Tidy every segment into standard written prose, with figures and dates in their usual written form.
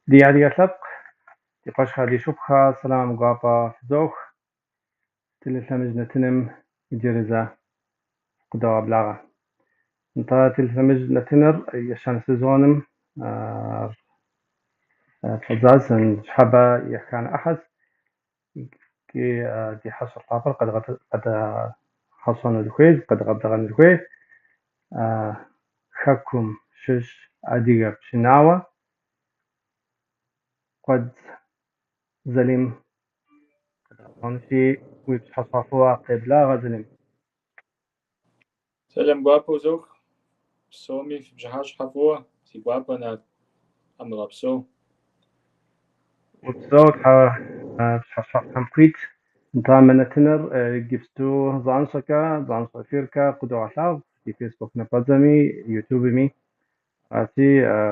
Ди адыгэ лъэпкъ, ди къуэшхэ, ди шыпхъухэ, сэлам гуапэ фызох. Телелъэмыж нэтыным иджыри зэ къыдогъэблагъэ. Нтӏэ, Телелъэмыж нэтыныр ещанэ сезоным щӏэддзащ, ныщхьэбэ еханэ ӏыхьэщ. Икӏи ди хьэщӏэ лъапӏэр къэдгъэхьэщӏэну дыхуей, къэдгъэблэгъэну дыхуей. Хэкум щыщ адыгэ пшынауэ Къуэдз Залим къэдгъэблэгъэнущи, уи пщыхьэщхьэ фӏыуэ, къеблагъэ, Залим. Сэлам гуапэ узох. Псоми фи пщыхьэщхьэ фӏыуэ, си гуапэ Нарт. Тхьэм уигъэпсэу. Упсэу, Тхьэ пщыхьэщхьэфӏ Тхьэм къуит. Нтӏэ, мы нэтыныр иджыпсту занщӏэкӏэ, занщӏэ эфиркӏэ къыдогъэлъагъу ди Фейсбук напэдзэми, Ютубми. Арати,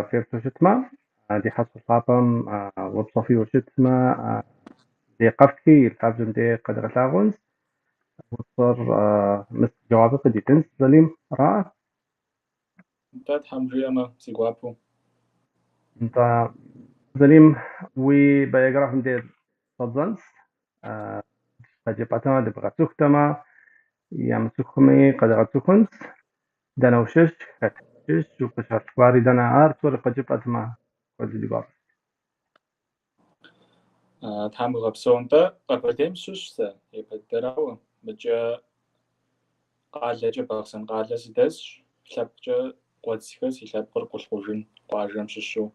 феплъу щытмэ, ди хьэщӏэ лъапӏэм упщӏэ фиӏэу щытмэ, дей къэфтхи, и лъабжьэм дей къэдгъэлъагъуэнщ. Упщӏэр мис жэуапыр къыдитынщ Залим, ара? Нтӏэ, Тхьэм жиӏэмэ, си гуапэу. Нтӏэ, Залим, уи биографием дей щӏэддзэнщ. Къыджепӏэтэмэ, дыбгъэцӏыхутэмэ, ямыцӏыхуми къэдгъэцӏыхунщ. Дэнэ ущыщ, хэт ущыщ, укъыщалъхуари дэнэ, ар псори къыджепӏэтэмэ, куэду ди гуапэщ. Тхьэм уигъэпсэу. Нтӏэ, Къэбэрдейм сыщыщ сэ, япэ дыдэрауэ. Мыкӏэ къалэкӏэ Бахъсэн къалэ сыдэсщ, лъэпкъкӏэ Къуэдзхэ, си лъэпкъыр Къулъкъужын къуажэм щыщу.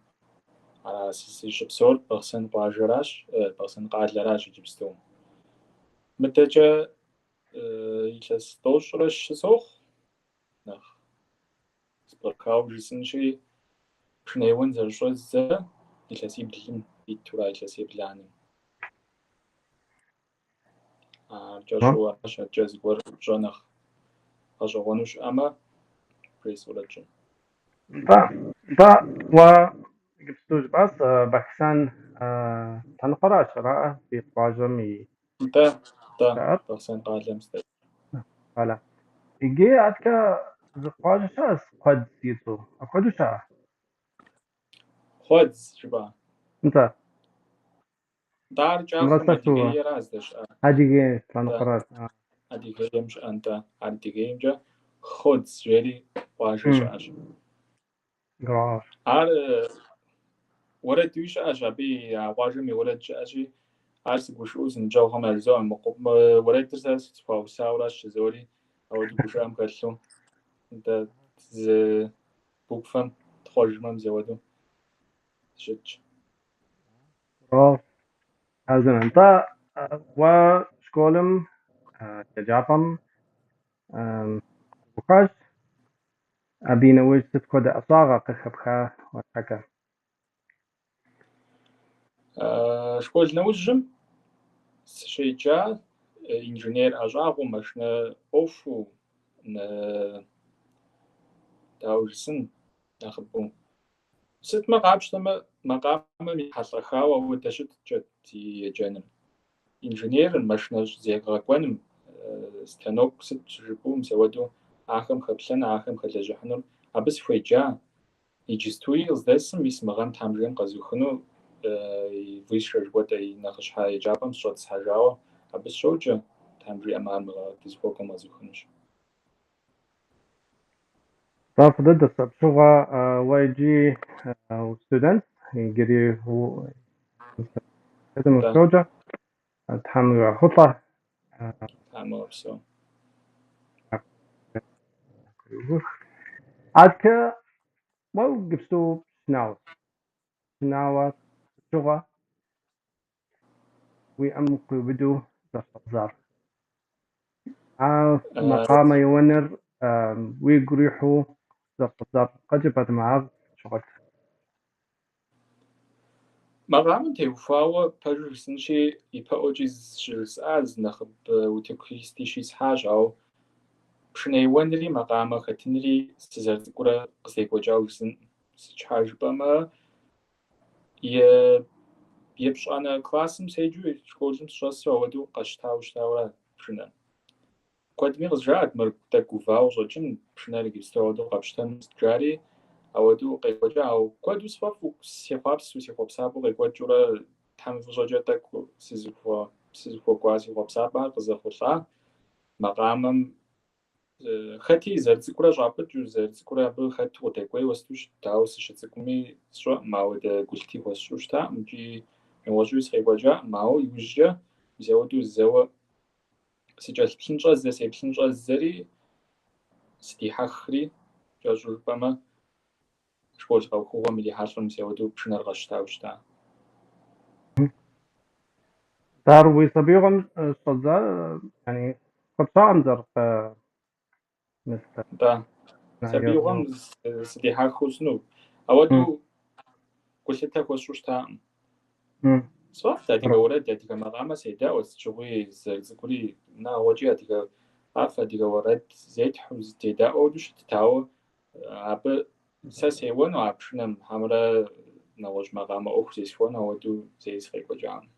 Ара сыщыпсэур Бахъсэн къуажэращ, Бахъсэн къалэращ иджыпсту. Мыдэкӏэ илъэс 33 сохъу, нэхъ зэпкърыхауэ жысӏэнщи, пшынэ еуэн зэрыщӏэздзэрэ илъэсиблым итура, илъэс ебланэм. Ар кӏэщӏу аращ, адэкӏэ зыгуэр упщӏэ нэхъ гъэщӏэгъуэну щыӏэмэ, бжесӏэурэ тщӏын. Нтӏэ, нтӏэ, уэ иджыпсту жыпӏащ Бахъсэн лъэныкъуэращ, араӏэ, фи къуажэм и Нтӏэ, нтӏэ, щыӏэр. Бахъсэн къалэм сыдэт. Къалэ. Иджы адэкӏэ зы къуажэ щыӏэщ Къуэдз и цӏэу. Апхуэдэу щыӏэ? Хъуэдз, жыпӏа? Нтӏэ. Нтӏэ, ар кӏахэм Мыгъэсэху Адыгейра здэщыӏэр? Адыгей Нтӏэ, лъэныкъуэращ. Адыгейм щыӏэ, нтӏэ. Адыгеймкӏэ Ходз жери къуажэ щыӏэщ. Гращ. Ар уэрэдуи щыӏэщ, абы а къуажэм и уэрэд щыӏэщи, ар сыгушыӏэу си ныбжьэгъухэм яжызоӏэ, мы уэрэдыр сэ схуаусауэращ жызори, ауэдэу гушыӏэм хэлъу, нтӏэ, зы буквэм тхъуэжмэ, мис ауэдэу щытщ. Браво. Хъарзынэ. Нтӏэ, уэ школым, еджапӏэм къэбухащ. Абы и нэужь сыт хуэдэ ӏэщӏагъэ къыхэпха уэ щхьэкӏэ? Школ нэужьым сыщеджа инженер ӏэщӏагъэу, машинэ ӏуэхуу, дауэ жысын нэхъыбэу. Сытмэ къапщтэмэ, макъамэм ехьэлӏэхауэ ауэдэ щыткӏэт си еджэным. Инженерым, машинэ зегъэкӏуэным, станок сыт жыпӏэу, мис ауэдэу ахэм хэплъэныр, ахэм хэлэжьыхьынур абы сыхуеджа. Иджыстуи къыздэсым, мис мы гъэм Тхьэм жиӏэм къэзухыну высшэ жыхуэтӏэ и нэхъыщхьэ еджапӏэм сыщӏэтӏысхьэжауэ абы сыщоджэ, Тхьэм жиӏэмэ, ар мы гъэ дызыхуэкӏуэм къэзухынущ. Нтӏэ, фӏы дыдэщ. Абы щыгъуэ уэ иджы устудент, иджыри университетым ущоджэ. Тхьэм уигъэхъулӏэ. Тхьэм уигъэпсэу. Адэкӏэ уэ иджыпсту пшынауэщ. Пшынауэ щыгъуэ уи ӏэм къиубыду зэрыщӏэбдзар. А макъамэ еуэныр уигу ирихьу зэрыщӏэбдзар къыджепӏэтэмэ, ар щыгъуэт. Макъамэм теухуауэ пэжу жысӏэнщи, ипэӏуэкӏи щыжысӏа, зы нэхъыбэ утыку сыти щисхьащ, ауэ пшынэ еуэнри макъамэ хэтынри сызэрыцӏыкӏурэ къыздекӏуэкӏауэ жысӏэнкъым. Сыт щхьа жыпӏэмэ, епщӏанэ классым седжэу школым сыщӏэсу ауэдэу къэсщтауэ щытауэра пшынэр. Куэдми къызжаӏэт, мыр тӏэкӏу гувауэ къыщӏэкӏын, пшынэр иджыпсту ауэдэу къэпщтэн сыт жари, Ауэдэу къекӏуэкӏа, ауэ куэду сфӏэфӏу, сехъуапсэу, си хъуэпсапӏэу къекӏуэкӏыурэ Тхьэм и фӏыщӏэкӏэ тӏэкӏу сызыхуэкӏуа си хъуэпсапӏэр къызэхъулӏа. Макъамэм хэти зэрыцӏыкӏурэ щӏапӏыкӏыу, зэрыцӏыкӏурэ абы хэту къыдэкӏуейуэ сыту щытт, ауэ сыщыцӏыкӏуми сщӏэкъым, ауэдэ гулъыти хуэсщӏу щытакъым икӏи нэгъуэщӏуи сыкъекӏуэкӏакъым, ауэ иужькӏэ мис ауэдэу зэуэ сыкӏэлъыплъын щӏэздзэ, сеплъын щӏэздзэри, сыдихьэхри, кӏэщӏу жыпӏэмэ, школ къэухыгъуэм ирихьэлӏэу мис ауэдэу пшынэр къэсщтауэ щыта. Ар уи сабиигъуэм щӏэдза, yani къэпщӏакъым зэрыкъ Нтӏэ, сабиигъуэм сыдихьэхыу сыну. Ауэдэу гулъытэ хуэсщӏу щытакъым. Сфӏэфӏт адыгэ уэрэд, адыгэ макъамэ седаӏуэт сыт щыгъуи зэрыцӏыкӏури, унагъуэкӏи адыгэ къафэ, адыгэ уэрэд зетхьэу, зыдедаӏуэу ауэдэу щытт, ауэ абы сэ сеуэну а пшынэм, хьэмэрэ нэгъуэщӏ макъамэ ӏуэху зесхуэну ауэдэу зэи сыкъекӏуэкӏакъым.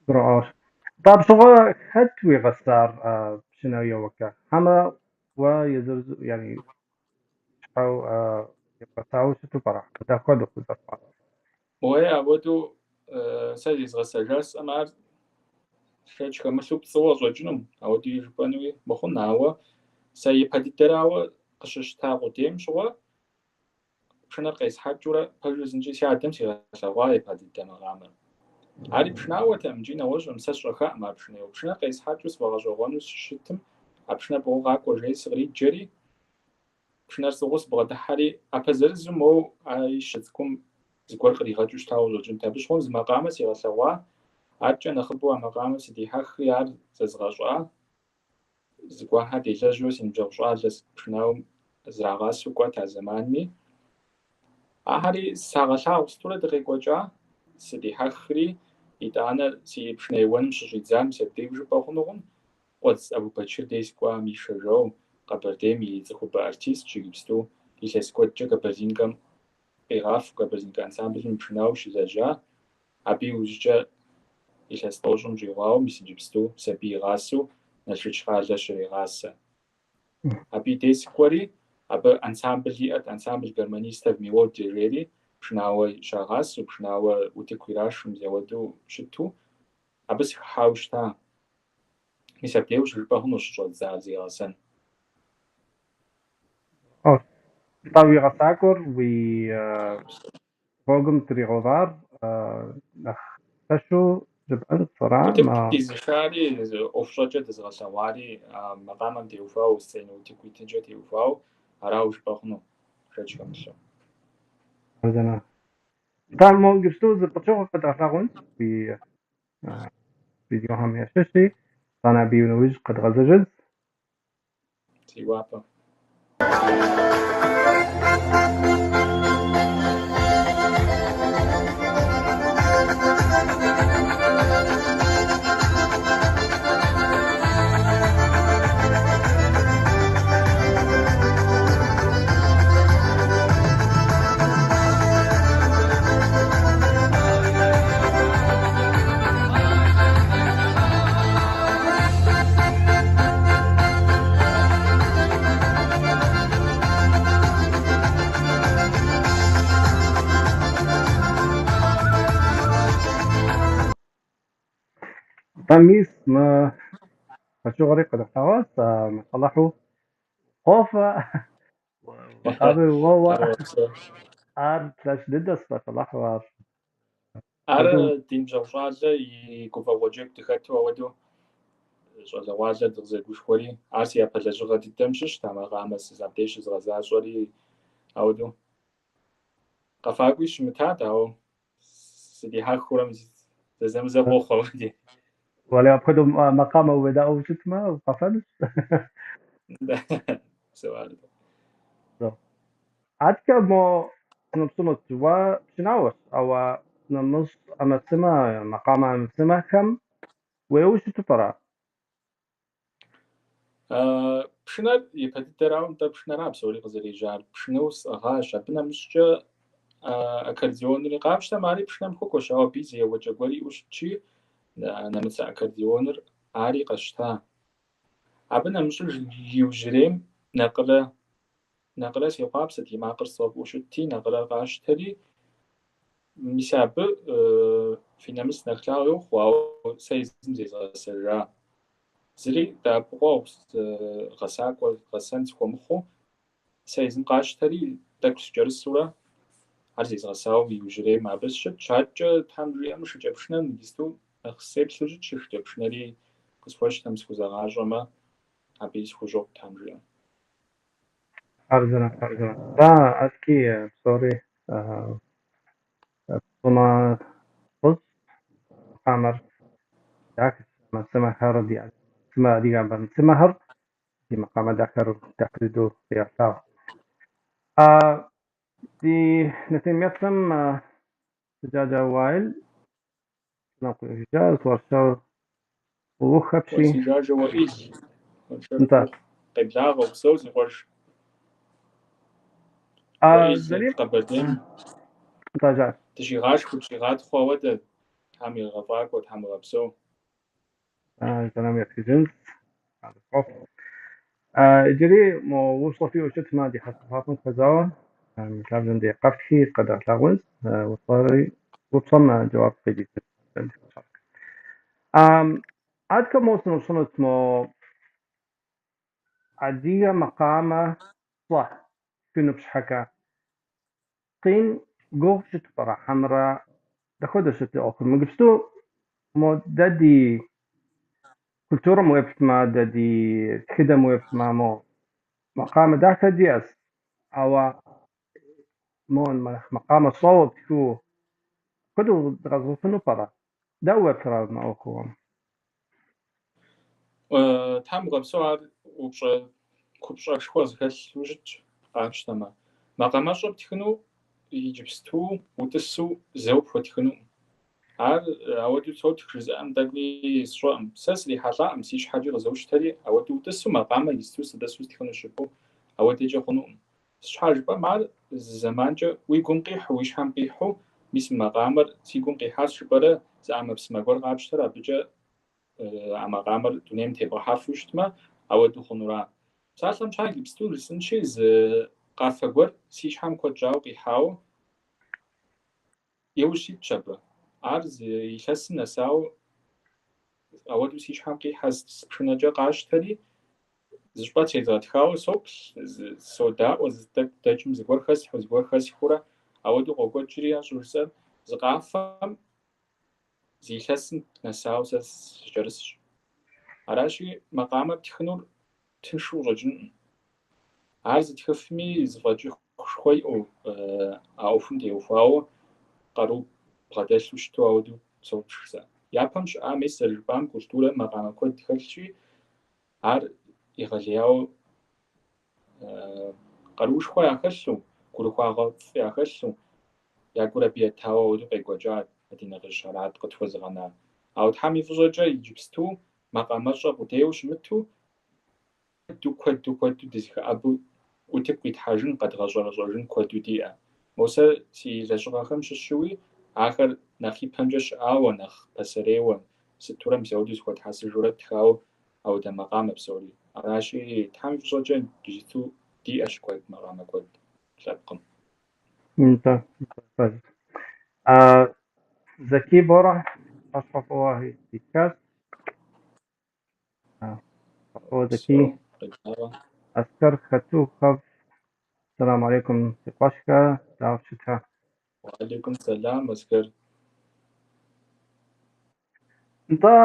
Гурыӏуэгъуэщ. Нтӏэ, абы щыгъуэ хэт уигъэсар пшынэ еуэкӏэ? Хьэмэ уэ езыр yani щхьэу ебгъэсауэ щыту пӏэрэ? Дапхуэдэу къызэрыхъуар? Уей, апхуэдэу сэ зезгъэсэжа жысӏэмэ, ар шэч хэмылъу пцӏыуэ къыщӏэкӏынум, ауэдэуи жыпӏэнуи мыхъун, ауэ сэ ипэ дыдэрауэ къыщысщта къудейм щыгъуэ пшынэр къесхьэкӏыурэ пэжу жысӏэнщи, си адэм сигъэлъэгъуа япэ дыдэ макъамэр. Ари пшынауэтэкъым икӏи нэгъуэщӏым, сэ сщӏэхаӏым ар пшынэ еуэу. Пшынэр къесхьэкӏыу сфӏэгъэщӏэгъуэну сыщытым, а пшынэр пӏыгъыу къакӏуэ жери сыкъриджэри, пшынэр сӏыгъыу сыбгъэдыхьэри, ӏэпэ зырызу моуэ ари щыцӏыкӏум зыгуэр къригъэкӏыу щытауэ къыщӏэкӏынт. Абы щыгъуэм зы макъамэ сигъэлъэгъуа, адэкӏэ нэхъыбэу а макъамэм сыдихьэхри ар зэзгъэщӏа. Зыгуэрхэр делэжьу си ныбжьэгъу щӏалэ сыт пшынауэм зрагъасэу кӏуэт а зэманми. Ахэри сагъэлъагъу сытурэ дыкъекӏуэкӏа, сыдихьэхри, итӏанэ си пшынэ еуэным щыщӏидзам, мис абдеж жыпӏэ хъунукъым, Къуэдз Абубэчыр дей сыкӏуа Мишэ жэу, Къэбэрдейм и цӏыхубэ артистщ иджыпсту, илъэс куэдкӏэ Кабардинкэм къигъафэу, Кабардинкэ ансамблым и пшынауэу щылэжьа. Абы иужькӏэ илъэс тӏощӏым щӏигъуауэ мис иджыпсту сабий игъасэу Налшыч къалэ щрегъасэ. Абы и дей сыкӏуэри, абы ансамбль иӏэт, ансамбль гармонистов Мелодия жери, пшынауэ щагъасэу, пшынауэ утыку ирашу, мис ауэдэу щыту, абы сыхыхьауэ щыта. Мис абдеуэ щыжыпӏэ хъуну щыщӏэдзар зегъэсэн. Нтӏэ, уи гъэсакӏуэр уи гъуэгум тригъэувар нэхъ лъэщу жыпӏэнщ, ара? Утыку дизышари, ӏуэхущӏэкӏэ дызыгъэлъэгъуари макъамэм теухуауэ, сценэ утыку итынкӏэ теухуауэ, арауэ жыпӏэ хъуну, шэч хэмылъу. Хъарзынэ. Нтӏэ, мо иджыпсту зы пычыгъуэ къэдгъэлъэгъуэнщ уи видеохэм ящыщи, итӏанэ абы иужь къэдгъэзэжынщ. Си гуапэ. Нтӏэ, мис мы пычыгъуэри къэдгъэлъэгъуащ, машаллахьу къофэ, макъамэ уоуэ. Ар лъэщ дыдэщ, машаллахьу ар. Ар ди ныбжьэгъу щӏалэ и гуфӏэгъуэ джэгу дыхэту ауэдэу щӏалэгъуалэ дыкъызэгушхуэри, ар си япэ лэжьыгъэ дыдэм щыщт, а макъамэ абдеж щызгъэзащӏэри ауэдэу. Къэфакӏуи щымытат, ауэ сыдихьэхыурэ зэзэмызэ къохъу ауэди. Уэлей, апхуэдэу макъамэ уедаӏуэу щытмэ, укъэфэнущ. Адэкӏэ мо сыноупщӏынут, уэ пшынауэщ, ауэ нэмыщӏ ӏэмэпсымэ, макъамэ ӏэмэпсымэхэм уеуэу щыту пӏэрэ? Пшынэр ипэ дыдэрауэ, нтӏэ пшынэра псори къызэрежьар. Пшынэу сӏыгъащ. Абы нэмыщӏкӏэ аккордеонри къапщтэмэ, ари пшынэм хуэкӏуэщ, ауэ абы зы еуэкӏэ гуэр иӏэу щытщи, нэмыцэ аккордеоныр ари къэсщта. Абы нэмыщӏыж иужьрейм накъырэ. Накъырэ сехъуапсэт, и макъыр сфӏэфӏу щытти, накъырэр къащтэри, мис абы фи нэмыс нэхъ лъагэ ухъу, ауэ сэ езым зезгъэсэжа. Зыри дэӏэпыкъуэгъу, гъэсакӏуэ, гъэсэн схуэмыхъуу, сэ езым къащтэри, тӏэкӏу сыкӏэрысурэ, ар зезгъэсауэ иужьрейм абы сыщытщ. Адэкӏэ Тхьэм жиӏэмэ, шыкӏэпшынэм иджысту нэхъ сеплъу щытщ, шыкӏэпшынэри къысхуэщтэм, схузэгъащӏэмэ, абыи схущӏокъу Тхьэм жиӏэм. Хъарзынэ, хъарзынэ. Да, адэкӏи псори пщӏымэ фӏыщ, макъамэр дахэщ, ӏэмэпсымэхэр, ди адыгэ ӏэмэпсымэхэр, ди макъамэ дахэр дахэ дыдэу къегъэлъагъу. Ди нэтын еплъым Сыджаджэ Уаил уэршэр фӏы ухъу апщий. Сыджаджэ Уаил, уэршэр Нтӏэ. фӏы ухъу. Къеблагъэ, упсэу, си къуэш. Уаил Зарим? Къэбэрдейм Нтӏэ, жаӏэ. дыщигъашхэу, дыщигъатхъуэ ауэдэ, Тхьэм игъэфӏакӏуэ, Тхьэм игъэпсэу. Сэлам епхыжынщ. Иджыри мо упщӏэ фиӏэу щытмэ, ди хьэщӏэ хуэзауэ, мы лъабжьэм дей къэфтхи къэдгъэлъагъунщ, упщӏэм жэуап къыдитынщ. Адэкӏэ мо сыноупщӏынут мо адыгэ макъамэ щӏэ птхыну щхьэкӏэ къин гугъу щыту пӏэрэ хьэмэрэ дапхуэдэу щыт ӏуэхур? Иджыпсту мо дэ ди культурэм уеплъмэ, дэ ди тхыдэм уеплъмэ, мо макъамэ дахэ диӏэщ, ауэ мо макъамэ щӏэуэ птхыу апхуэдэу дгъэзэщӏэфыну пӏэрэ? Дауэ уеплърэ мы ӏуэхугъуэм? Тхьэм уигъэпсэу, ар упщӏэ купщӏэшхуэ зыхэлъу щытщ, къапщтэмэ. Макъамэщӏэ птхыну иджыпсту утӏысу зэуэ пхуэтхынукъым. Ар ауэдэу сотх жызыӏэм тӏэкӏуи сщӏэкъым. Сэ срихьэлӏакъым, си щхьэкӏи къызощтэри, ауэдэу утӏысу макъамэ иджыпсту сытӏысу стхыну жыпӏэу ауэдэкӏэ хъунукъым. Щхьэ жыпӏэм ар зы зэманкӏэ уи гум къихьу, уи щхьэм къихьу, мис мы макъамэр си гум къихьащ жыпӏэрэ зы ӏэмэпсымэ гуэр къапщтэрэ абыкӏэ а макъамэр дунейм тебгъэхьэфу щытмэ, ауэдэу хъунура. Псалъэм щхьэ иджыпсту жысӏэнщи, зы къафэ гуэр си щхьэм куэд щӏауэ къихьауэ иужь ситщ абы. Ар зы илъэсым нэсауэ ауэдэу си щхьэм къихьэ пшынэкӏэ къащтэри, зы щӏыпӏэ тезгъэтхауэ соплъ, содаӏуэ, зы тӏэкӏу дэкӏым зыгуэр хэслъхьэу, зыгуэр хэсхыурэ ауэдэу къокӏуэкӏри, ар щӏыжысӏэр зы къафэм зы илъэсым нэсауэ сэ сыкӏэрысщ. Аращи, макъамэ птхынур тыншу къыщӏэкӏынкъым. Ар зытхыфми зэфӏэкӏышхуэ иӏэу, а ӏуэхум теухуауэ къару бгъэдэлъу щыту ауэдэу собж сэ. Япэм щыӏа, мес зэрыжыпӏам, культурэм макъамэ куэд хэлъщи, ар егъэлеяуэ къаруушхуэ яхэлъу, гурыхуагъэфӏ яхэлъу, я гур абы етауэ ауэдэу къекӏуэкӏа ди нэхъыжьхэрат къытхуэзыгъэна. Ауэ Тхьэм и фӏыщӏэкӏэ иджыпсту макъамэщӏэ къудейуэ щымыту, куэду, куэду, куэду дызыхэӏэбэу утыку къитхьэжын, къэдгъэщӏэрэщӏэжын куэду диӏэ. Мо сэ си лэжьыгъэхэм щыщуи ахэр нэхъ ипэмкӏэ щыӏауэ, нэхъ пасэрейуэ, сытурэ мис ауэдэу зыхуэтхьэсыжурэ ттхауэ ауэдэ макъамэ псори. Аращи, Тхьэм и фӏыщӏэкӏэ иджыпсту диӏэщ куэд, макъамэ куэд лъэпкъым. Нтӏэ, пэжщ. Зэки Борэ пщыхьэщхьэ фӏыуэ итхащ. Фӏыуэ Зэки. Къеблагъэ. Аскэр Хатухов. Сэлам алейкум, си къуэшхэ, дауэ фыщыта? Уалейкум сэлам, Аскэр. Нтӏэ,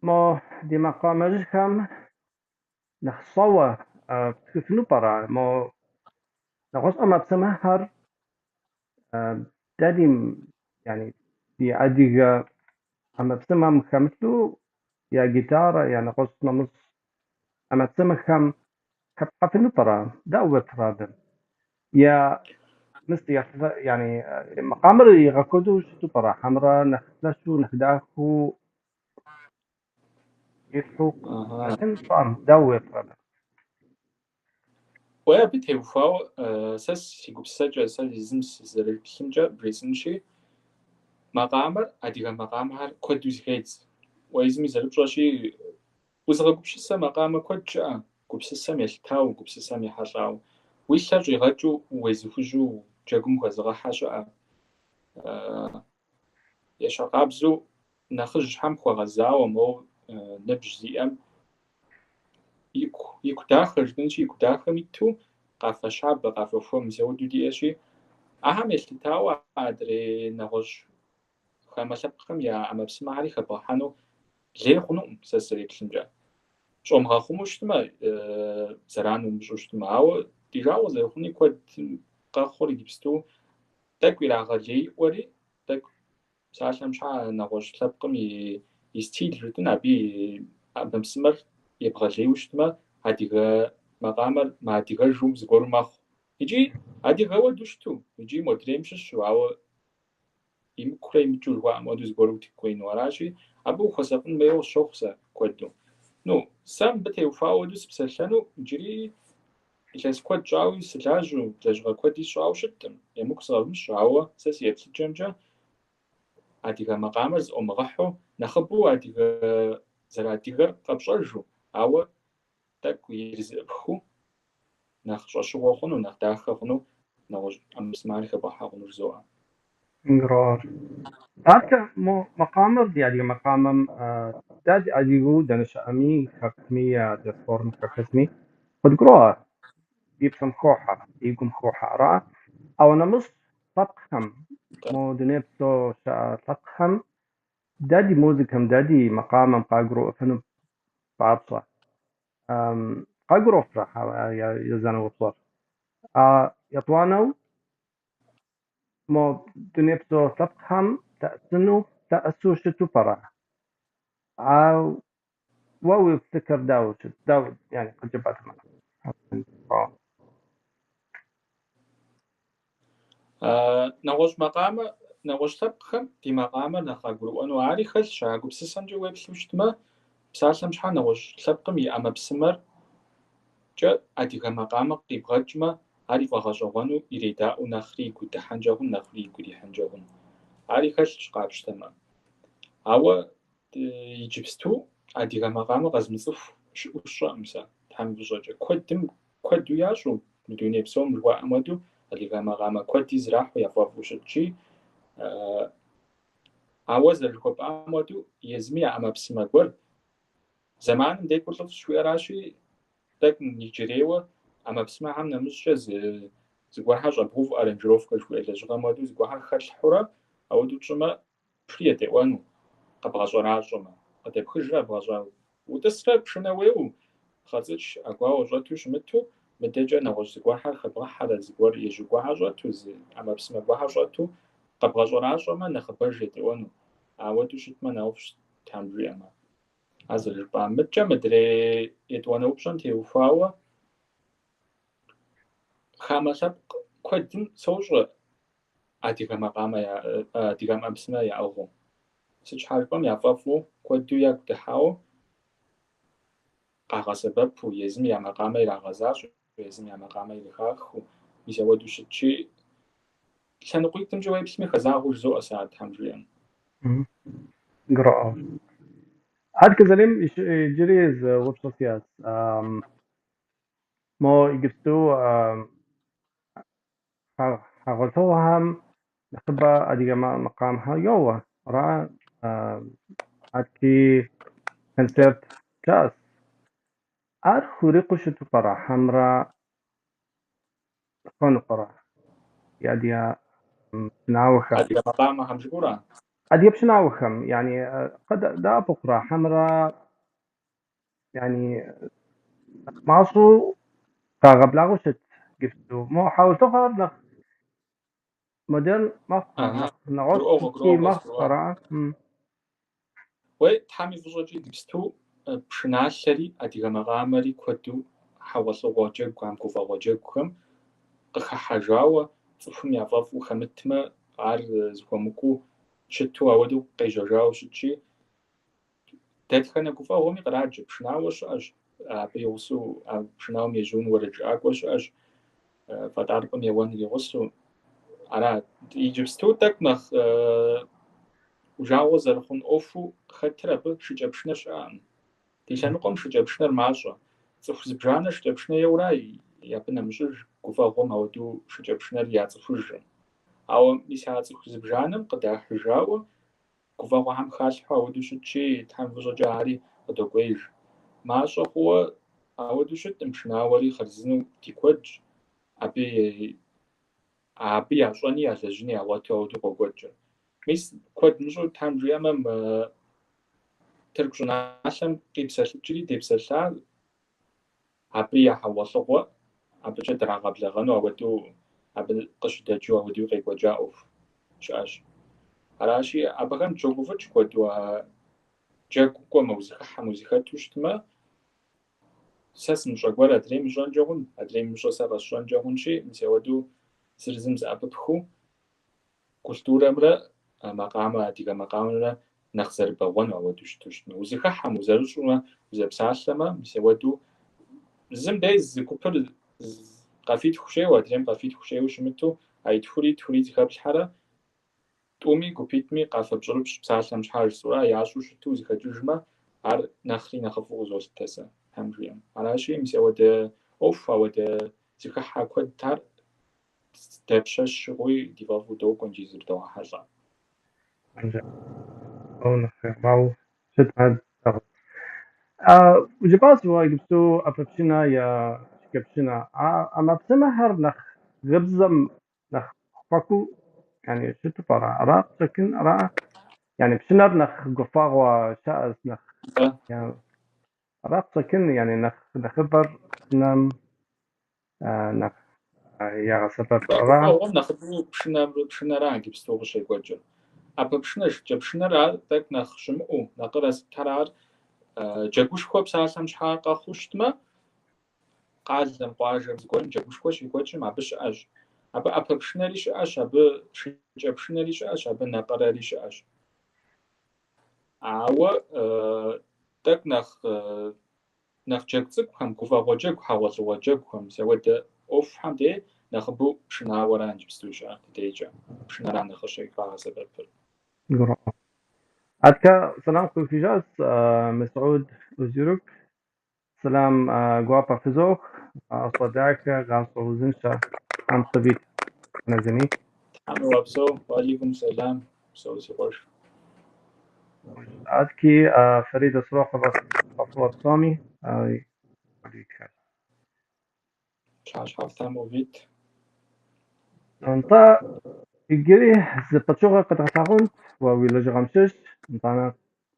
мо ди макъамэжьхэм нэхъ щӏэуэ птхыфыну пӏэрэ? Мо нэгъуэщӏ ӏэмэпсымэхэр дэ ди, яни, ди адыгэ ӏэмэпсымэм хэмылъу я гитарэ, я нэгъуэщӏ нэмыщӏ ӏэмэпсымэхэм хэплъхьэфыну пӏэрэ? Дауэ уеплърэ абы? Я мис яни, макъамэр игъэкуэду щыту пӏэрэ? Хьэмэрэ нэхъ лъэщу, нэхъ дахэу илъу щӏэм, дауэ уеплърэ абы? Уэ абы теухуауэ сэ си гупсысэкӏэ, сэ езым сызэрыплъымкӏэ бжесӏэнщи, макъамэр, адыгэ макъамэхэр куэду зыхедз. Уэ езыми зэрыпщӏэщи, узыгъэгупсысэ макъамэ куэд щыӏэ, гупсысэм елъытауэ, гупсысэм ехьэлӏауэ. Уи лъэр щӏигъэкӏыу уезыхужьу джэгум хэзыгъэхьэ щыӏэ. Ещхьыркъабзэу нэхъыжьхэм хуэгъэзауэ моуэ ныбжь зиӏэм ику дахэ жытӏэнщи, ику дахэм иту къафэ щабэ, къафэ хуэм мис ауэдэу диӏэщи, ахэм елъытауэ адрей нэгъуэщӏ хамэ лъэпкъхэм я ӏэмэпсымэхэри хэбгъэхьэну лей хъунукъым, сэ сызэреплъымкӏэ. Щӏомыгъэхъумэу щытмэ, зэран умыщӏу щытмэ. Ауэ ди жагъуэ зэрыхъуни куэд къэхъур иджыпсту тӏэкӏу ирагъэлеиӏуэри, тӏэкӏу псалъэм щхьа нэгъуэщӏ лъэпкъым и стиль жытӏэн, абы и ӏэмэпсымэр ебгъэлейуэ щытмэ, адыгэ макъамэр мыадыгэжу зыгуэру мэхъу. Икӏи адыгэ уэду щыту, икӏи модрейм щыщу, ауэ имыкурэ имыкӏыу жыхуаӏэм хуэдэу зыгуэру утыку къинэу аращи, абы ухуэсакъын хуейуэ къысщохъу сэ куэду. Ну, сэ мыбы теухуауэ хуэдэу сыпсэлъэну иджыри илъэс куэд щӏауи сылажьэу, лэжьыгъэ куэди сщӏауэ щыткъым, емыкӏу сыкъэвмыщӏ, ауэ сэ си еплъыкӏэмкӏэ адыгэ макъамэр зыӏуомыгъэхьу, нэхъыбэу адыгэ зэрыадыгэр къэпщӏэжу, ауэ тӏэкӏу ирызэӏыпхыу нэхъ щӏэщыгъуэ хъуну, нэхъ дахэ хъуну, нэгъуэщӏ ӏэмэпсымэхэр хэбгъэхьэ хъуну жызоӏэ. Къыгуроӏуэр. Адэкӏэ мо макъамэр, ди адыгэ макъамэм, дэ ди адыгэу дэнэ щыӏэми, хэкуми, диаспорэм хэхэсми, къыдгуроӏуэ, ди псэм хохьэ, ди гум хохьэ, ара? Ауэ нэмыщӏ лъэпкъхэм, мо дуней псо щыӏэ лъэпкъхэм дэ ди музыкэм, дэ ди макъамэм къагурыӏуэфыну папщӏэ. Къагурыӏуэфрэ езанэ упщӏэр? Етӏуанэу, мо дунейпсо лъэпкъхэм лъэӏэсыну, лъэӏэсу щыту пӏэрэ? Уэ уи еплъыкӏэр дауэ щыт? Дауэ, яни, къыджепӏатэмэ? Нэгъуэщӏ макъамэ, нэгъуэщӏ лъэпкъхэм ди макъамэр нэхъ къагурыӏуэну ари хэлъщ, а гупсысэмкӏэ уеплъу щытмэ, псалъэм щхьэ нэгъуэщӏ лъэпкъым и ӏэмэпсымэр-кӏэ адыгэ макъамэ къибгъэкӏмэ, ар ифӏэгъэщӏэгъуэну иредаӏуэу нэхъри игу дыхьэнкӏэ хъун, нэхъри игу ирихьынкӏэ хъун. Ари хэлъщ къапщтэмэ. Ауэ иджыпсту адыгэ макъамэ къэзмыцӏыху щыӏэу сщӏэкъым сэ, Тхьэм и фӏыщӏэкӏэ. Куэдым куэду ящӏэу, мы дуней псом жыхуаӏэм хуэдэу, адыгэ макъамэ куэди зрахьу яфӏэфӏу щытщи, ауэ зэрыжыхуэпӏам хуэдэу езыми я ӏэмэпсымэ гуэр зэманым декӏур лӏыфӏщ жыхуиӏэращи, тӏэкӏу иджырейуэ ӏэмэпсымэхэм нэмыщӏкӏэ зыгуэрхэр щӏэбгъэувэу аранжировкэ жыхуиӏэ лэжьыгъэм хуэдэу зыгуэрхэр хэлъхьэурэ ауэдэу тщӏымэ, пшри едэӏуэну, къэбгъэщӏэращӏэмэ, къыдэпхыжрэ къэбгъэщӏа утӏысрэ пшынэ уеуэу, пхъэцӏыч ӏэгуауэ щӏэту щымыту, мыдэкӏэ нэгъуэщӏ зыгуэрхэр хэбгъэхьэрэ, зыгуэр ежьу гуэрхэр щӏэту, зы ӏэмэпсымэ гуэрхэр щӏэту къэбгъэщӏэращӏэмэ, нэхъыбэж едэӏуэну. Ауэдэу щытмэ, нэхъыфӏщ, Тхьэм жиӏэмэ. А зэрыжыпӏам. Мыдэкӏэ мыдрей етӏуанэ упщӏэм теухуауэ хамэ лъэпкъ куэдым сощӏэ адыгэ макъамэ, адыгэ ӏэмэпсымэ яӏыгъыу. Сыт щхьа жыпӏэм яфӏэфӏу, куэду ягу дыхьауэ къагъэсэбэпу, езым я макъамэ ирагъэзащӏэу, езым я макъамэ ирихахыу, мис ауэдэу щытщи, лъэныкъуитӏымкӏэ уеплъми хэзагъэу жызоӏэ сэ ар Тхьэм жиӏэм. Гурыӏуэгъуэщ. Адэкӏэ Залым иджыри зы упщӏэ сиӏэщ. Мо иджыпсту хьэгъуэлӏыгъуэхэм нэхъыбэ адыгэ макъамэхэр йоуэ, ара? Адэкӏи концерт щыӏэщ. Ар хурикъуу щыту пӏэрэ, хьэмэрэ хъуну пӏэрэ? Ди адыгэ пшынауэхэм. Адыгэ макъамэхэм жыпӏэура? Адыгэ пшынауэхэм, яни, къыдэӏэпыкъурэ, хьэмэрэ, яни, нэхъ мащӏэу къагъэблагъэу щыт иджыпсту. Мо хьэгъуэлӏыгъуэр нэхъ модерн мэхъу, нэхъ нэгъуэщӏ Гурыӏуэгъуэ, ткӏий гурыӏуэгъуэ, мэхъу, сыгурыӏуа. ара? Уей, Тхьэм и фӏыщӏэкӏи иджыпсту пшыналъэри адыгэ макъамэри куэду хьэгъуэлӏыгъуэ джэгухэм, гуфӏэгъуэ джэгухэм къыхыхьэжауэ, цӏыхум яфӏэфӏу хэмытмэ, ар зыхуэмыкӏуу щыту ауэдэу къежьэжауэ щытщи, дэтхэнэ гуфӏэгъуэми къраджэ. Пшынауэ щыӏэщ, абы и гъусэу а пшынауэм ежьун уэрэджыӏакӏуэ щыӏэщ, фэтӏарпӏэм еуэныр и гъусэу. Ара, иджыпсту тӏэкӏу нэхъ жагъуэ зэрыхъун ӏуэхуу хэтыр абы шыкӏэпшынэ щыӏэкъым. Ди лъэныкъуэм шыкӏэпшынэр мащӏэ. Цӏыху зыбжанэ шыкӏэпшынэ еуэра, абы нэмыщӏыж гуфӏэгъуэм ауэдэу шыкӏэпшынэр яцӏыхужкъым. Ауэ мис а цӏыху зыбжанэм къыдахыжауэ гуфӏэгъуэхэм халъхьэу ауэдэу щытщи, Тхьэм фӏыщӏэкӏэ ари къыдокӏуеиж. Мащӏэ хъууэ ауэдэу щыткъым, пшынауэри хъарзынэу ди куэдщ. Абы ящӏэни ялэжьыни ягъуэту ауэдэу къокӏуэкӏыр. Мис куэд мыщӏэу Тхьэм жиӏэмэ, мы Тырку щӏыналъэм къипсэлъыкӏри депсэлъа, абы я хьэгъуэлӏыгъуэ абыкӏэ драгъэблэгъэну ауэдэу абы къыщыдэкӏыу ауэдэу къекӏуэкӏа ӏуэху щыӏэщ. Аращи, абыхэм дыщогуфӏыкӏ куэду а джэгу кӏуэмэ, узыхыхьэм, узыхэту щытмэ, сэ сымыщӏэ гуэр адрейм ищӏэнкӏэ хъун, адрейм имыщӏэ сэ къэсщӏэнкӏэ хъунщи, мис ауэдэу зыр зым зэӏэпыпхыу культурэмрэ макъамэ, адыгэ макъамэмрэ нэхъ зэрыбэгъуэну ауэдэу щыту щытмэ. Узыхыхьэм, узэрыщӏумэ, узэпсалъэмэ, мис ауэдэу зым дей зы гупыр къафитху щеуэ, адрейм къафитху щеуэу щымыту, а и тхури тхури зыхэплъхьэрэ, тӏуми гупитӏми къафэ пщӏырыпщӏ псалъэм щхьа жысӏэурэ ящӏу щыту узэхэкӏыжмэ, ар нэхъри нэхъыфӏу къызолъытэ сэ, Тхьэм жиӏэм. Аращи, мис ауэдэ ӏуэху, ауэдэ зыхыхьэ куэд ар дапщэщ щыгъуи ди фӏэфӏу докӏуэ икӏи зрыдогъэхьэлӏэ. Жыпӏащ уэ иджыпсту ӏэпэпшынэ е шыкӏэпшынэ. А ӏэмэпсымэхэр нэхъ гъыбзэм нэхъ хуэкӏуэу яни щыту пӏэрэ? Ара къыщӏэкӏын, ара? Яни пшынэр нэхъ гуфӏэгъуэ щыӏэщ, нэхъ ара къыщӏэкӏын, яни нэхъ нэхъыбэр пшынэм нэхъ ягъэсэбэп, ара? Гуфӏэгъуэм нэхъыбэу пшынэра иджыпсту къыщекӏуэкӏыр. ӏэпэпшынэ, шыкӏэпшынэр ар тӏэкӏу нэхъ щымыӏэу, накъырэ сытхэр ар джэгушхуэ псалъэм щхьа къэхъуу щытмэ, къалэм, къуажэм зыгуэрым джэгушхуэ щекӏуэкӏым абы щыӏэщ. Абы ӏэпэпшынэри щыӏэщ, абы шыкӏэпшынэри щыӏэщ, абы накъырэри щыӏэщ. Ауэ тӏэкӏу нэхъ джэгу цӏыкӏухэм, гуфӏэгъуэ джэгу, хьэгъуэлӏыгъуэ джэгухэм, мис ауэдэ ӏуэхухэм дей нэхъыбэу пшынауэра иджыпсту щыӏэр ди дейкӏэ, пшынэра нэхъ къыщагъэсэбэпыр. Гурыӏуэ. Аткэ сэлам къыуихыжащ Мысхьуд Озюрюк. Сэлам гуапэ фызох, гъащӏэ дахэ, гъащӏэ узыншэ Тхьэм къывит зыми. Тхьэм уигъэпсэу, уалейкум сэлам, псэу си къуэш. Атки Фаридэ Сроховэ фӏыуэ псоми. Пщыхьэщхьэфӏ Тхьэм къывит. Нтӏэ, иджыри зы пычыгъуэ къэдгъэлъагъунт уэ уи лэжьыгъэм щыщ, нтӏанэ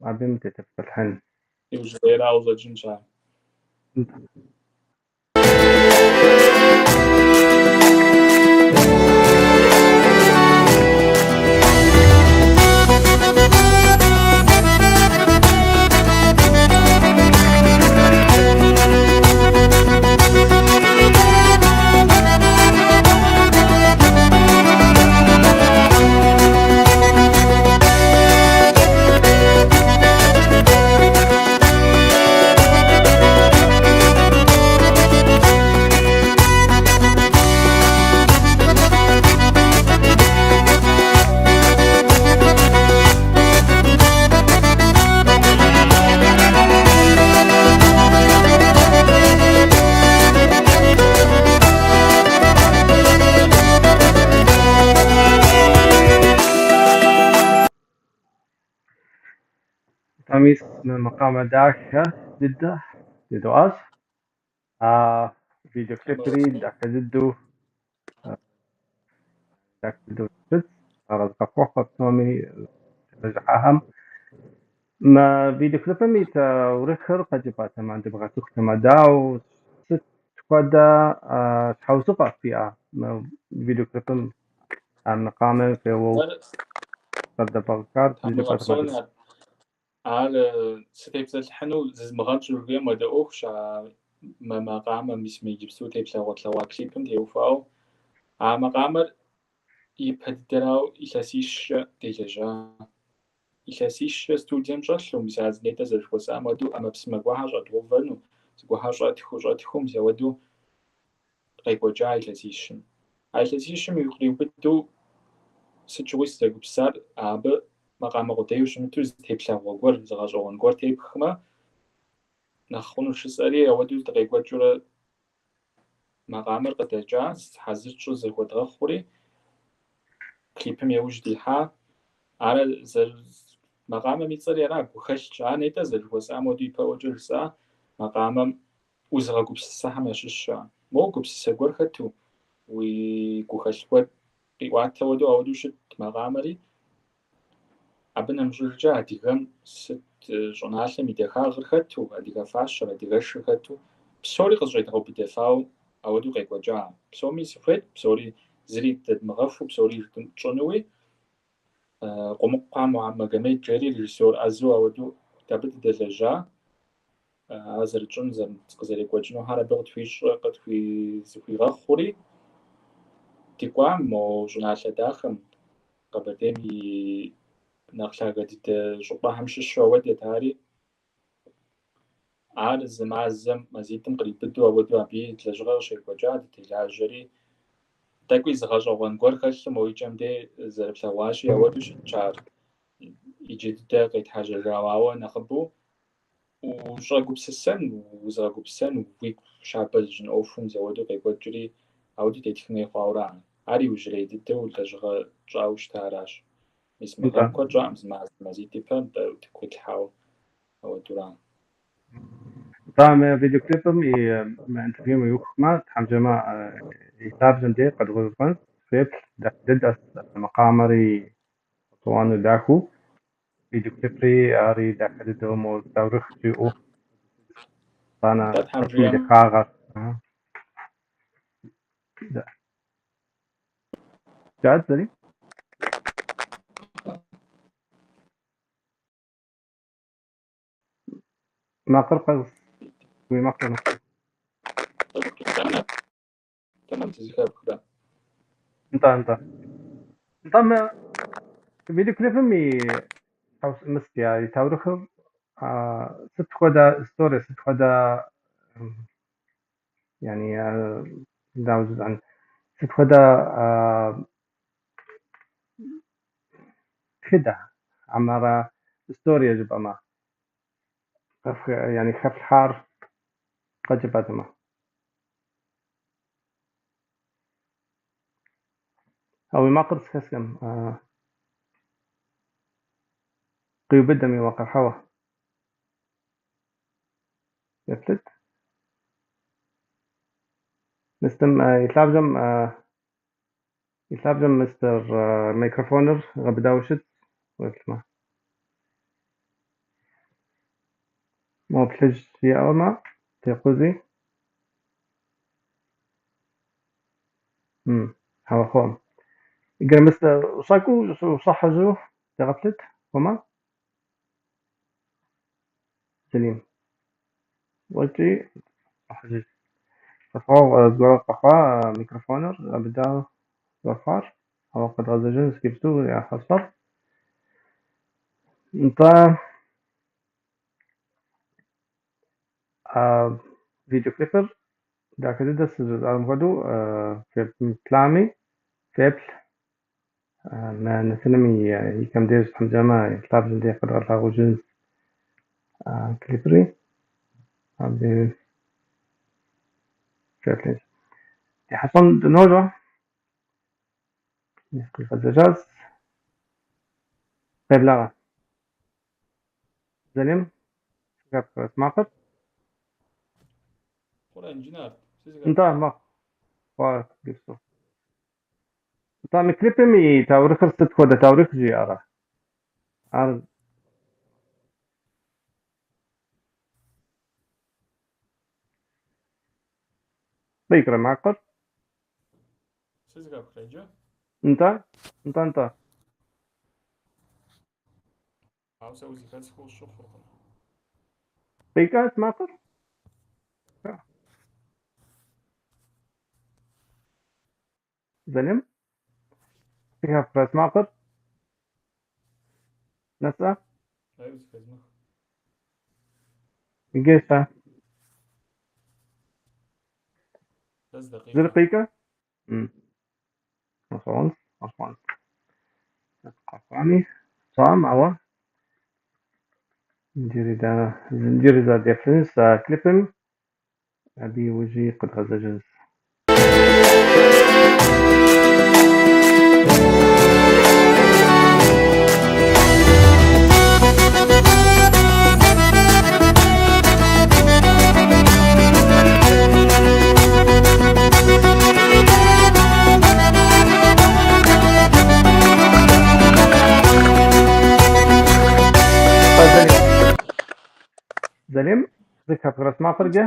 абым дытепсэлъыхьын. Иужьрейрауэ къыщӏэкӏынщ ар. Нтӏэ. Мис мы макъамэ дахэ дыдэ жыдоӏащ. А видеоклипри дахэ дыдэу щытщ. Арэзы къахуэхъуэ псоми лэжьыхьахэм. Мы видеоклипым и таурыхъыр къэджыпӏатэмэ, дыбгъэцӏыхутэмэ, дауэ, сыт хуэдэ щхьэусыгъуэ фиӏа мы видеоклипым а макъамэр феуэу къыздэбгъэкӏар жыпӏатэмэ? Ар сытепсэлъыхьыну зызмыгъэнщӏу жыхуиӏэм хуэдэ ӏуэхущ а мы макъамэм, мис мы иджыпсту теплъэгъуэ тлъэгъуа клипым теухуауэ. А макъамэр ипэ дыдэрауэ илъэсищкӏэ делэжьа. Илъэсищкӏэ студием щӏэлъу, мис а нетӏэ зэрыжыхуэсӏам хуэдэу ӏэмэпсымэ гуэрхэр щӏэдгъэувэну, зыгуэрхэр щӏэтхыу, щӏэтхыу, мис ауэдэу къекӏуэкӏа илъэсищым. А илъэсищым къриубыдэу сыт щыгъуи сызэгупсысар абы макъамэ къудейуэ щымыту зы теплъэгъуэ гуэр, зы гъэщӏэгъуэн гуэр тепхмэ, нэхъ хъуну жысӏэри, ауэдэу дыкъекӏуэкӏыурэ Макъамэр къыдэкӏа, хьэзыр тщӏы зэхуэдгъэхъури, клипым яужь дихьа. Ар макъамэм и цӏэри ара, гухэлъщ. Ар нетӏэ зэрыжыхуэсӏам хуэдэу ипэӏуэкӏэ жысӏа, макъамэм узыгъэгупсысэхэм ящыщщ ар. Мо гупсысэ гуэр хэту, уи гухэлъ гуэр къиӏуатэ хуэдэу ауэдэу щыт макъамэри. Абы нэмыщӏыжкӏэ адыгэм сыт щӏыналъэм и дахагъыр хэту, адыгэ фащэр, адыгэшыр хэту, псори къызэщӏедгъэубыдэфауэ ауэдэу къекӏуэкӏа. Псоми сыхуейт, псори зыри дэдмыгъэхуу, псори тщӏынуи. Къумыкъухэ Магомед жери режиссер ӏэзэу ауэдэу абы дыдэлэжьа. Ар зэрытщӏын, къызэрекӏуэкӏынухэр абы къытхуигъэхъури, дыкӏуа мо щӏыналъэ дахэм, Къэбэрдейм и нэхъ лъагэ дыдэ щӏыпӏэхэм щыщу ауэдэт ари. Ар зы мазэм, мазитӏым къриубыдэу ауэдэу абы лэжьыгъэ къыщекӏуэкӏа, дытелажьэри, тӏэкӏуи зы гъэщӏэгъуэн гуэр хэлъу мо икӏэм дей зэрыплъэгъуащи, ауэдэу щытщ ар иджы дыдэ къетхьэжьэжауэ, ауэ нэхъыбэу ущӏэгупсысэн, узыгъэгупсысэн, уигу щабэ зыщӏын ӏуэхум зэуэдэу къекӏуэкӏри, ауэдэу тетхын хуей хъуауэра. Ар иужьрей дыдэу лэжьыгъэ тщӏауэ щытаращ. Мис мы гъэм куэд щӏакъым, зы мазэ, мазитӏ ипэ утыку къитлъхьауэ ауэдэура. Нтӏэ, мы видеоклипым и мы интервьюм иухмэ, Тхьэм жиӏэмэ, и лъабжьэм дей къэдгъэувэнщ, феплъ, дахэ дыдэщ макъамэри гъэщӏэгъуэну дахэу, видеоклипри ари дахэ дыдэу мо таурыхъ жиӏэу, итӏанэ Нтӏэ, Тхьэм и жиӏэм. дахагъэр. Жаӏэт зэри? Макъыр къэс, уи макъыр. Тэмэм сызэхэпхрэ? Нтӏэ, нтӏэ. Нтӏэ, мы видеоклипым и мыс я и таурыхъыр сыт хуэдэ историе, сыт хуэдэ, yani, дауэ жысӏэн, сыт хуэдэ тхыдэ, хьэмэрэ историе жыпӏэмэ, yani хэфлъхьар къэджэпӏэтэмэ. А уи макъыр схэскъым, къиубыдэм и макъыр, хьэуэ. Еплъыт. Мыстым и лъабжьэм мистер микрофоныр гъэбыдауэ щытщ, уеплъмэ. Мо плъыжь иӏэмэ, текъузи. Хьэуэ, хъуӏым. Иджы мистер ущӏэкӏыу, ущӏыхьэжу дегъэплъыт, хъумэ? Зэлим. Щӏэкӏи, щӏыхьэжыж. Къэхъуа, зыгуэр къэхъуа микрофоныр гъэбыдауэ зэрыхъуар, ауэ къэдгъэзэжынщ иджыпсту я хьэщӏэр. Нтӏэ, видеоклипыр дахэ дыдэ сызэрыжысӏам хуэдэу фемыплъами, феплъ. Мы нэтыным и кӏэм деж Тхьэм жиӏэмэ, и лъабжьэм деж къэдгъэлъагъуэжынщ клипри. Абы феплъынщ. Ди хьэщӏэм дыножьэ. Къигъэзэжащ. Къеблагъэ. Зэлим, зэхэпхрэ макъыр? Хъурэ, инженер, Нтӏэ, мэхъу. Хъуа иджыпсту. Нтӏэ, мы клипым и таурыхъыр сыт хуэдэ таурыхъ жиӏэрэ? Ар къикӏрэ макъыр? Сызэхэпхрэ иджы? Нтӏэ, нтӏэ, нтӏэ. Ауэ сэ узэхэсхыу къысщыхъуркъым. Къикӏащ макъыр? Зэлим? Зэхэпхрэ макъыр? Нэса? Ай, узэхэзмых. Иджы щэ? Зэ зы дакъикъэ. Зыр къикӏэ? Гъэщӏэгъуэнщ, гъэщӏэгъуэнщ. Сыт къэхъуами, тщӏам, ауэ иджыри зэ деплъынщ клипым, абы иужьи къэдгъэзэжынщ. Залым, зэхэпхрэ си макъыр иджы?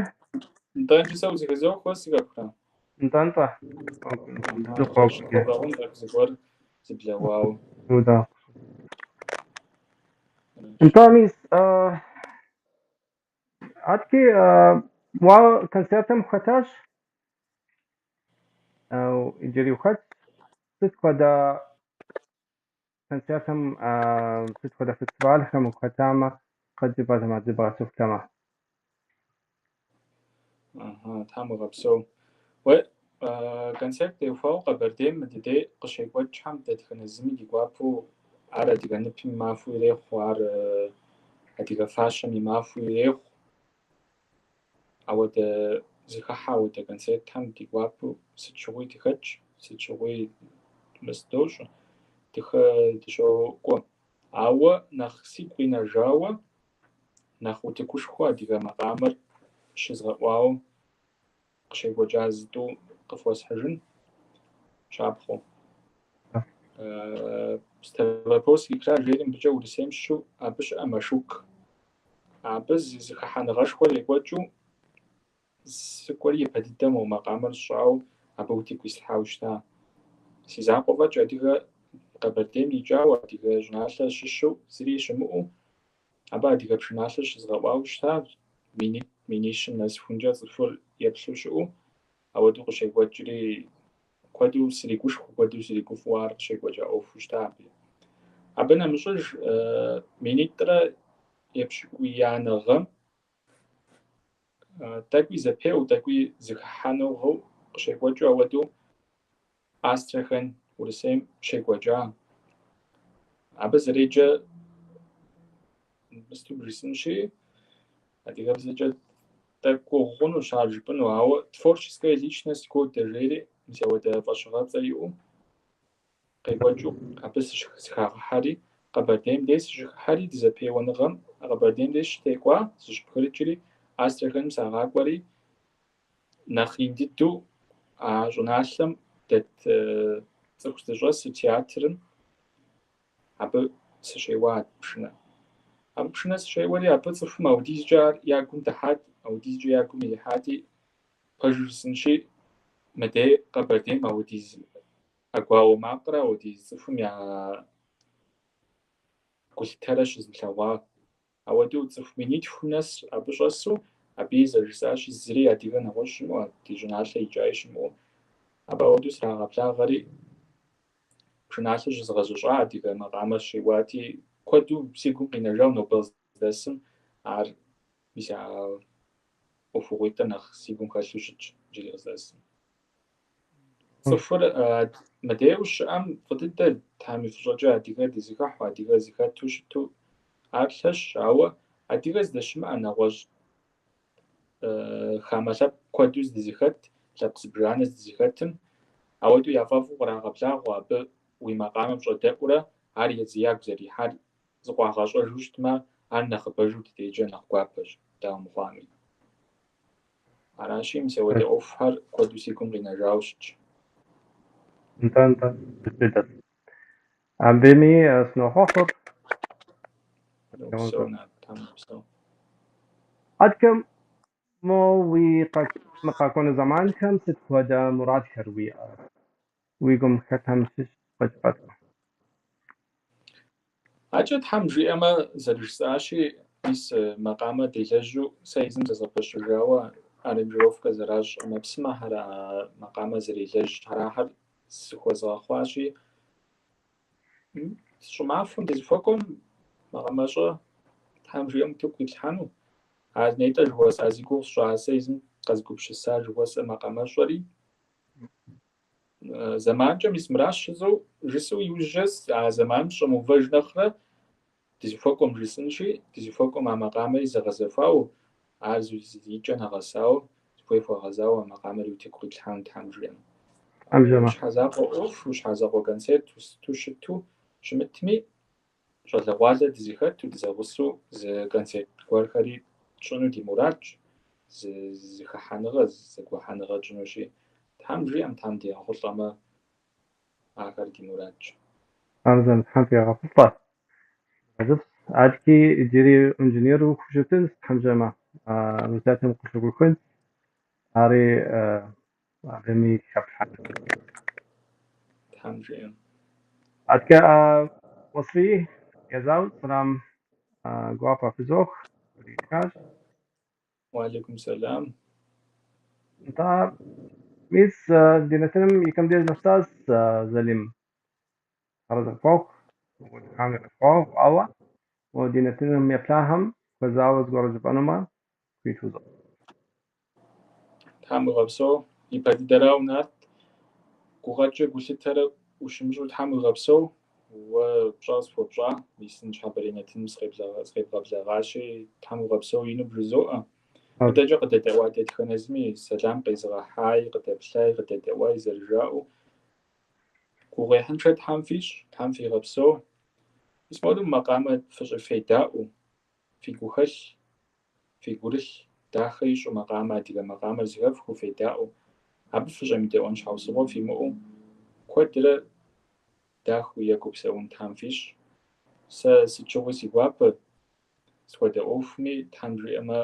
Нтӏэ, иджы сэ узэхызох, уэ сызэхэпхрэ? Нтӏэ, нтӏэ. Дыкъокӏуэ зыгуэр зыблэгъуауэ. Нтӏэ, мис, адэкӏи уэ концертым ухэтащ, иджыри ухэтщ. Сыт хуэдэ концертым, сыт хуэдэ фестивалхэм ухэтамэ, къыджепӏэтэмэ, дебгъэцӏыхутэмэ? Ага, Тхьэм уигъэпсэу. Уэ концерт теухуауэ Къэбэрдейм мы ди дей къыщекӏуэкӏхэм дэтхэнэ зыми ди гуапэу ар адыгэ ныпым и махуэу ирехъу, ар адыгэ фащэм и махуэу ирехъу. Ауэдэ зэхыхьэ, ауэдэ концертхэм ди гуапэу сыт щыгъуи дыхэтщ, сыт щыгъуи мыс дощӏэ, дыщокӏуэ. Ауэ нэхъ сигу къинэжауэ, нэхъ утыкушхуэ адыгэ макъамэр щызгъэӏуауэ къыщекӏуэкӏа зы-тӏу къыфхуэсхьыжын щапхъэу. Ставропольский край жери мыбыкӏэ Урысейм щыщу абы щыӏэ Машук. Абы зы зэхыхьэныгъэшхуэр екӏуэкӏыу сыкӏуэри япэ дыдэ мо макъамэр сщӏауэ абы утыку ислъхьауэ щыта. Си закъуэ фӏэкӏ адыгэ Къэбэрдейм икӏауэ, адыгэ щӏыналъэ щыщу зыри щымыӏэу, абы адыгэ пшыналъэр щызгъэӏуауэ щыта, минитӏ, минищым нэсыхункӏэ цӏыхур еплъу щыӏэу, ауэдэу къыщекӏуэкӏри куэду сригушхуэу, куэду сригуфӏэу ар къыщекӏуэкӏа ӏуэхуу щыта абы. Абы нэмыщӏыж минитӏрэ епщыкӏуиянэ гъэм тӏэкӏуи зэпеуэу, тӏэкӏуи зэхыхьэныгъэу къыщекӏуэкӏыу ауэдэу Астрахань Урысейм щекӏуэкӏа. Абы зэреджэ мысту бжесӏэнщи, адыгэбзэкӏэ тӏэкӏу гугъу хъунущ ар жыпӏэну, ауэ творческая личность года жери, мис ауэдэ фӏэщыгъэцӏэ иӏэу къекӏуэкӏыу абы сыхагъэхьэри, Къэбэрдейм дей сыщыхыхьэри, дызэпеуэныгъэм Къэбэрдейм дей сыщытекӏуа, сыщыпхырыкӏри, Астраханым сагъакӏуэри, нэхъ ин дыдэу а щӏыналъэм дэт цӏыху здыщӏэсыр театрым абы сыщеуат пшынэ. Абы пшынэ сыщеуэри, абы цӏыхум аудизкӏэ ар я гум дыхьат, аудизкӏэ я гум ирихьати, пэжу жысӏэнщи, мыдей Къэбэрдейм аудиз ӏэгуауэ макърэ аудиз цӏыхум я гулъытэрэ щызмылъэгъуа. Ауэдэу цӏыху минитхум нэс абы щӏэсу, абыи зэрыжысӏащи, зыри адыгэ нэгъуэщӏ щымыӏэу, ди щӏыналъэ икӏаи щымыӏэу. Абы ауэдэу срагъэблагъэри, пшыналъэ щызгъэзэщӏа адыгэ макъамэр щеуати, куэду си гум къинэжауэ нобэ къыздэсым ар мис а ӏуэхугъуитӏыр нэхъ си гум хэлъу щытщ иджыри къыздэсым. Цӏыхур мыдейуэ щыӏэм фӏы дыдэ, Тхьэм и фӏыщӏэкӏэ адыгэр дызэхыхьэу, адыгэ зэхэту щыту ар лъэщщ, ауэ адыгэ здэщымыӏэ нэгъуэщӏ хамэ лъэпкъ куэду здызэхэт, лъэпкъ зыбжанэ здызэхэтым, ауэдэу яфӏэфӏу кърагъэблагъэу абы уи макъамэм щӏэдэӏурэ ар езы ягу зэрихьар зыкъуагъэщӏэжу щытмэ, ар нэхъыбэжу ди дежкӏэ нэхъ гуапэщ, дауэ мыхъуами. Аращи, мис ауэдэ ӏуэхухэр куэду си гум къинэжауэ щытщ. Нтӏэ, нтӏэ, дыдэт. Абыми сынохъуэхъур. Упсэу, Нарт, Тхьэм упсэу. Адэкӏэ мо уи мы къэкӏуэну зэманхэм сыт хуэдэ мурадхэр уиӏэ? Уи гум хэтхэм щыщ къыджепӏэтэмэ. Акӏэ Тхьэм жиӏэмэ, зэрыжысӏащи, мис макъамэ делэжьу сэ езым зэзгъэпэщыжауэ аранжировкэ зэращӏ ӏэмэпсымэхэр, а макъамэ зэрелэжьхэрахэр зыхуэзгъэхъуащи, щӏымахуэм дызыхуэкӏуэм макъамэщӏэ Тхьэм жиӏэм утыку итлъхьэну. Ар нетӏэ жыхуэсӏа зи гугъу сщӏа сэ езым къэзгупсыса жыхуэсӏэ макъамэщӏэри. Зэманкӏэ мис мыращ жысӏэу, жысӏэу иужькӏэ а зэманым сыщӏэмыувэж нэхърэ дызыхуэкӏуэм жысӏэнщи, дызыхуэкӏуэм а макъамэри зэгъэзэхуауэ, ар и кӏэ нэгъэсауэ, зыхуей хуэгъэзауэ а макъамэри утыку къитлъхьэну Тхьэм жиӏэм. Тхьэм жиӏэмэ. Щхьэзакъуэ ӏуэхуу, щхьэзакъуэ концерту сыту щыту щымытми, щӏалэгъуалэ дызэхэту, дызэгъусэу зы концерт гуэрхэри тщӏыну ди мурадщ, зы зэхыхьэныгъэ, зы зэгухьэныгъэ тщӏынущи, Тхьэм жиӏэм, Тхьэм дигъэхъулӏэмэ, ахэр ди мурадщ. Хабзэм Тхьэм фигъэхъулӏэ. Мурадыфӏщ. Адэкӏи иджыри инженеру ухущытынщ, Тхьэм жиӏэмэ. Рузетым къыщыгухын, ари абыми хэплъхьэн. Тхьэм жиӏэм. Аткӏэ Уэсфий Езау сэлам гуапэ фызох, фритхащ. Уалейкум сэлам. Нтӏэ, мис ди нэтыным и кӏэм деж нэсащ, Залым. Арэзы къыпхуэхъу, Тхьэм къыпхуэгъу, ауэ ди нэтыным еплъахэм хуэзауэ зыгуэр жыпӏэнумэ, хуит узот. Тхьэм уигъэпсэу, ипэ дыдэрауэ, Нарт. Гукъэкӏэ гулъытэрэ ущымыщӏэу Тхьэм уигъэпсэу, уэ пщӏэ къысхуэпщӏа, мис ныщхьэбэрей нэтыным сыкъебгъэблэгъащи, Тхьэм уигъэпсэу ину бжызоӏэ. Мыдэкӏэ къыдэдэӏуа дэтхэнэ зыми сэлам къезыгъэхьаи, къыдэплъаи, къыдэдэӏуаи зэрыжаӏэу, гугъуехьыншэ Тхьэм фищӏ, Тхьэм фигъэпсэу. Мис моуэдэу макъамэ фыщӏыфедаӏуэу, фи гухэлъ, фи гурылъ дахэ ищӏу макъамэ, адыгэ макъамэр зэхэфхыу федаӏуэу, абы фыщӏемыдэӏуэн щхьэусыгъуэ фимыӏэу, куэдрэ дахэу екӏуу псэун Тхьэм фищӏ. Сэ сыт щыгъуи си гуапэ, сыт хуэдэ ӏуэхуми Тхьэм жиӏэмэ,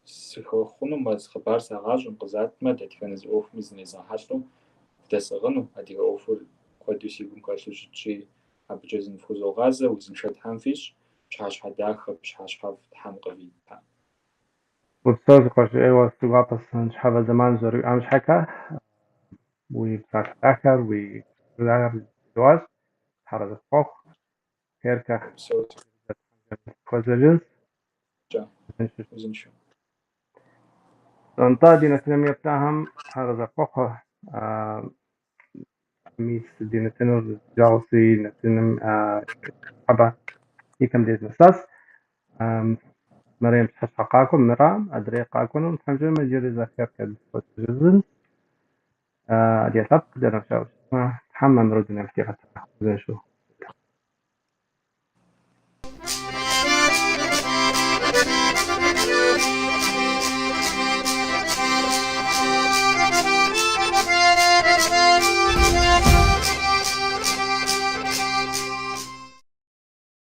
сыхэхъунумэ, хъыбар сагъащӏэм къызатмэ, дэтхэнэ зы ӏуэхуми зынезгъэхьэлӏэу вдэсӏыгъыну, адыгэ ӏуэхур куэду си гум хэлъу щытщи, абыкӏэ зыныфхузогъазэ, узыншэ Тхьэм фищӏ, пщыхьэщхьэ дахэ, пщыхьэщхьэфӏ Тхьэм къывит. Упсэу, си къуэш, ӏейуэ си гуапэ ныщхьэбэ зэман зэрыуиӏам щхьэкӏэ, уи псалъэ дахэр, уи дахэр дыуащ, Тхьэр арэзы къыпхуэхъу. Херкэ Упсэу. хуэзэжынщ. Узыншэ. Нтӏэ, ди нэтыным еплъахэм Тхьэр арэзы къыфхуэхъу. Мис ди нэтыныр жагъуси нэтыным хьэбэ и кӏэм деж нэсащ. Мэрем пщыхьэщхьэ къакӏуэм мырам, адрей къакӏуэнум Тхьэм жиӏэмэ, иджыри зэ херкэ